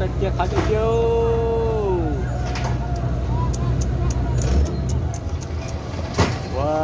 Cia qhav tiag tiag. Ua.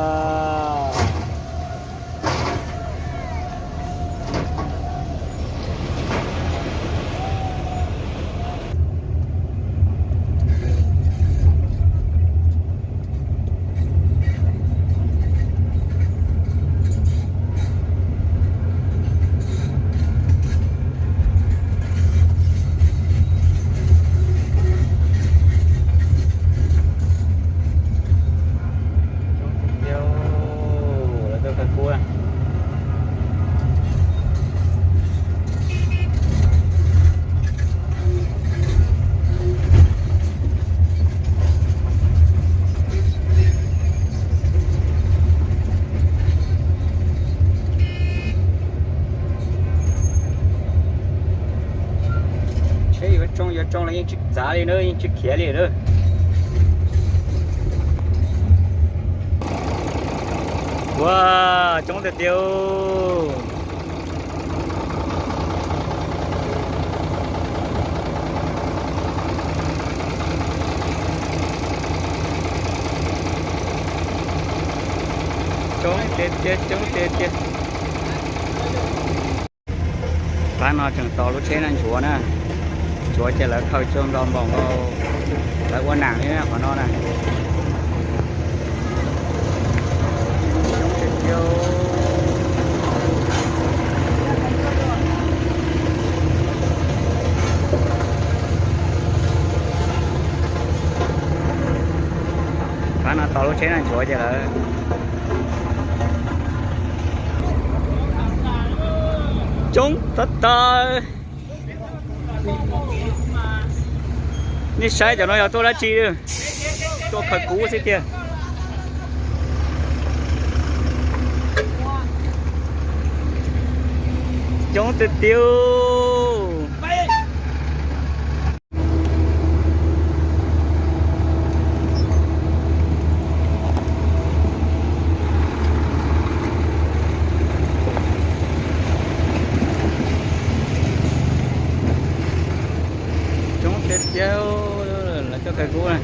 Lawv tuaj kawg kub. Tsheb yuav tsoo yuav tsoo los yeej tsis txav li na, yeej tsis khiav li na. Ua, coob tiag tiag. Coob tiag tiag, coob tiag tiag. Pab no tseem tos lub tsheb no nchuav na, nchuav ces lawv khaws tsua nto npaum nkaus, lawv ua nam li qhov no na. Pab no tos lub tsheb no nchuav ces lawv coob tag tag. Nej saib cov no yog tuaj dab tsi? Tuaj khaws kub xwb tiag. Coob tiag tiag. Coob tiag tiag, lawv tuaj khaws kub na.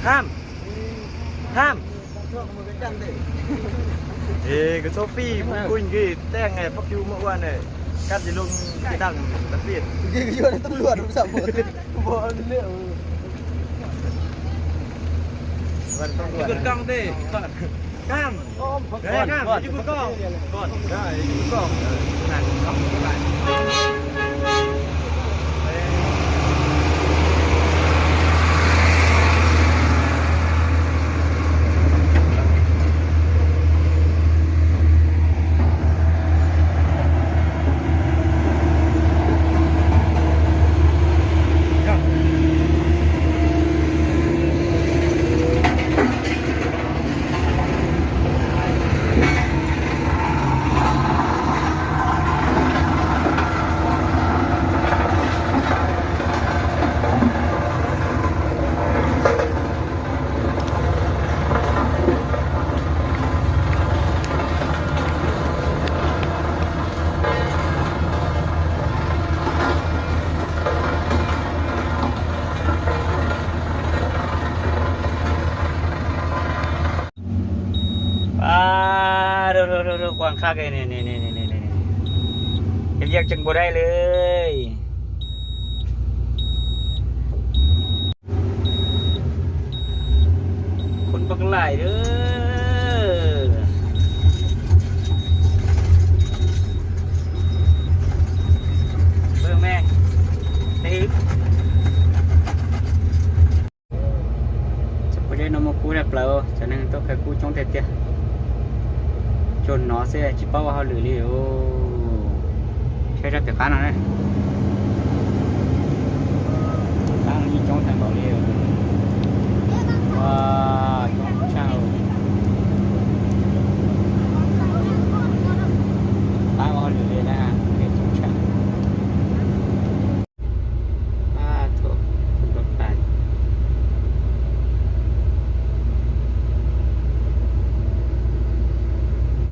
Tham, tham. Ê, koj Sophie, pum kuj nki teng nge, pab kiu muaj ua ne. Kab ci lung ci dang, lab tiệt. Nki koj yuav tub luam rau sam muaj. Koj kong te. Tham. Tham, koj kong. Koj kong. Quaj qhab, yeej tseem npau dai li. Khun pab laim lawm. Cov pob zeb no muaj kub tshaj plaws, cov neeg tuaj khaws kub coob tiag tiag. Tsuas hnov xwb tsis paub ua hauj lwm li os. Peb sab pem qab no ne.